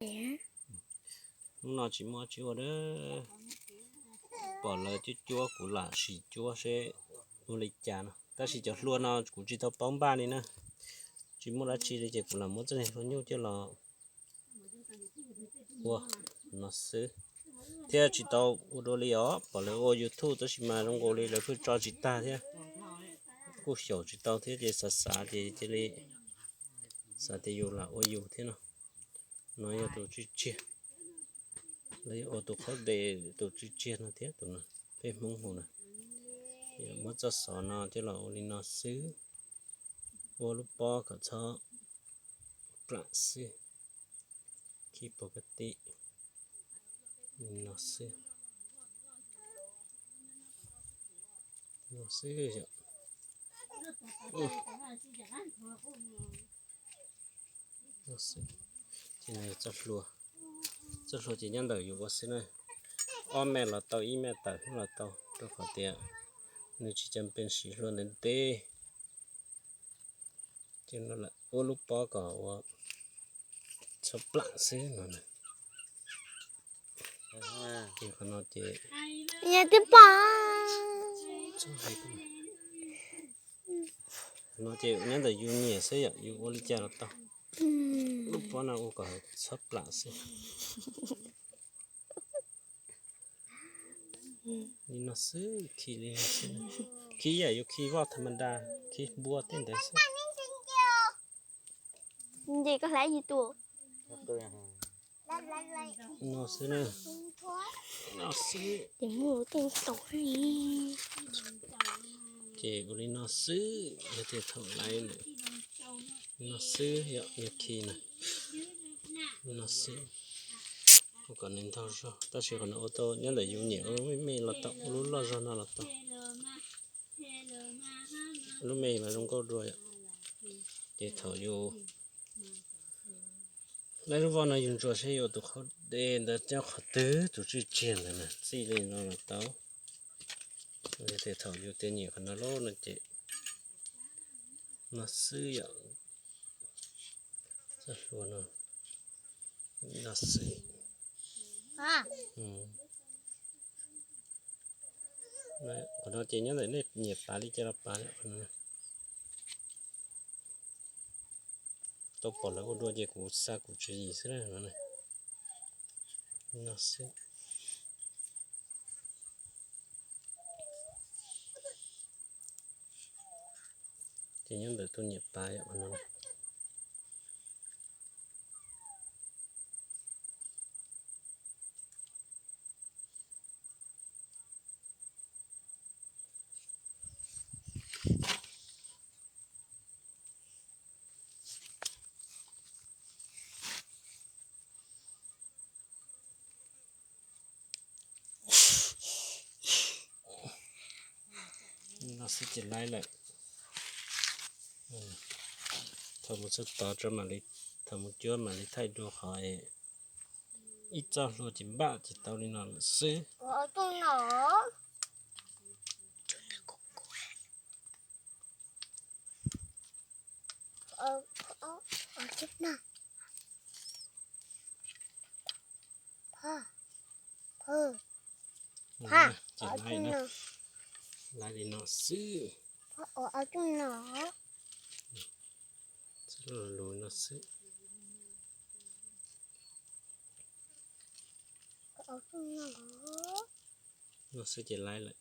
Hnub no tsis muaj tsis ua, pom lawv cuab cuab kuv lam sim cuab seb ua li cas no. Tab sis cov hlua no kuv tsis tau paub npaj li na, tsis muaj dab tsi li ces kuv lam muab txoj niag hlua nyuj coj los ua no xwb, thiab tsis tau ua dua li os. Pom lawv ua YouTube tab sis mas zoo nkaus li lawv pheej tso tsis tag thiab, kuj xyaum tsis tau thiab ces xav xav ces cia li xav tias yus lam ua yus thiab no. No yog tus tswj tsiag, lawv yog ua tus qhaub des tus tswj tsiag no thiab tus no, peb Hmoob hu na. Muab txoj xov no coj los ua li no xwb, ua lub pob kom txhob plam xwb, khi pov ka ti, li no xwb, no xwb yom. Ces no yog txoj hlua, txoj hlua ces nyob ntawm yus ua xwb na. Ob me los tau, ib me tawm los tau, rau qhov tias nws tsis cam pes siv hlua ntev ntev. Ces no lam ua lub pob kom ua txhob plam xwb no na. Ces qhov no ces no ces nyob ntawm yus nyiam xwb yom, yus ua li cas los tau. Lub pob no ua kom txhob plam xwb. Li no xwb, khi li no xwb. Khi yam yus khi voj tha ma da, khi npua tej ntawd xwb. Nce koj hlais yus tus. No xwb na. No xwb. Ces muaj tej tau li. Ces ua li no xwb, yog tias thaum laiv lawm, no xwb yom, yog khi na. No xwb, ua kom nws ntog zog, tab sis qhov no ua tau nyob ntawm yus nyiam, ua lub me me los tau, ua lub loj zog no los tau. Lub me mas zoo nkauj dua yom. Ces thaum yus laiv lub voj no yus ntsuas seb yuav tus qhaub dej ntawd nyob qhov twg, tus tswj tsiag ntawd na, txij li no los tau. Yog tias thaum yus tias nyiam qhov no lawm no ces no xwb yom. Txoj hlua no, no xwb. Qhov no ces nyob ntawm nej nyiam pav li cas los pav. Tau pom lawv ua dua ces kuv xa kuv tswv yim xwb na. No xwb. Ces nyob ntawm tus nyiam pav yom. No xwb ces laib lawm. Thaum mus txog tod tso mam li, thaum mus cuab mam li thaij dua qhov ib txoj hlua ces npaj ces tau li no lawm xwb. Ces laib li no xwb. Txoj hlua lus no xwb. No xwb ces laib lawm.